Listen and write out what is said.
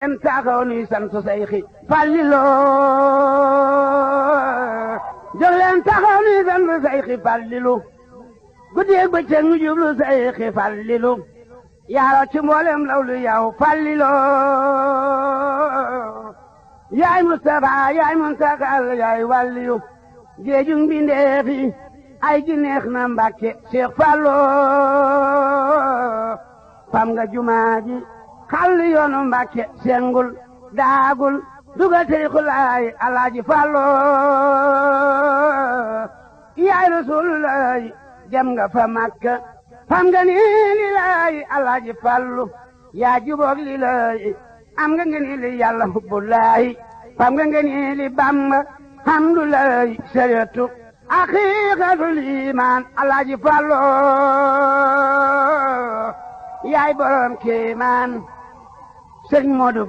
en taxaw nuy sant Seyxi Fàllilu jóg leen taxaw nuy sant Seyxi Fàllilu guddeeg bëccëg ñu jublu Seyxi Fàllilu yaaro ci mboolem lawlu yow Fàllilu yaay Mustafa yaay Muntakal yaay wàlliyu géejug mbindeefi ay gi neex na Mbàkke Cheikh Fallu fam nga jumaa ji xàll yoonu Mbàkke sengul daagul dugal tariixu laay Alaaji Fallu yaay Rasulullaay jam nga fa Makka fam nga ni li laay Alaaji Fallu yaa juboog li laay am nga ni li Yàlla hubbulaay fam nga ni li Bamba hamdulaay sariyatu haqiiqatul iimaan Alaaji Fallu yaay borom kéemaan Sëriñ Moodu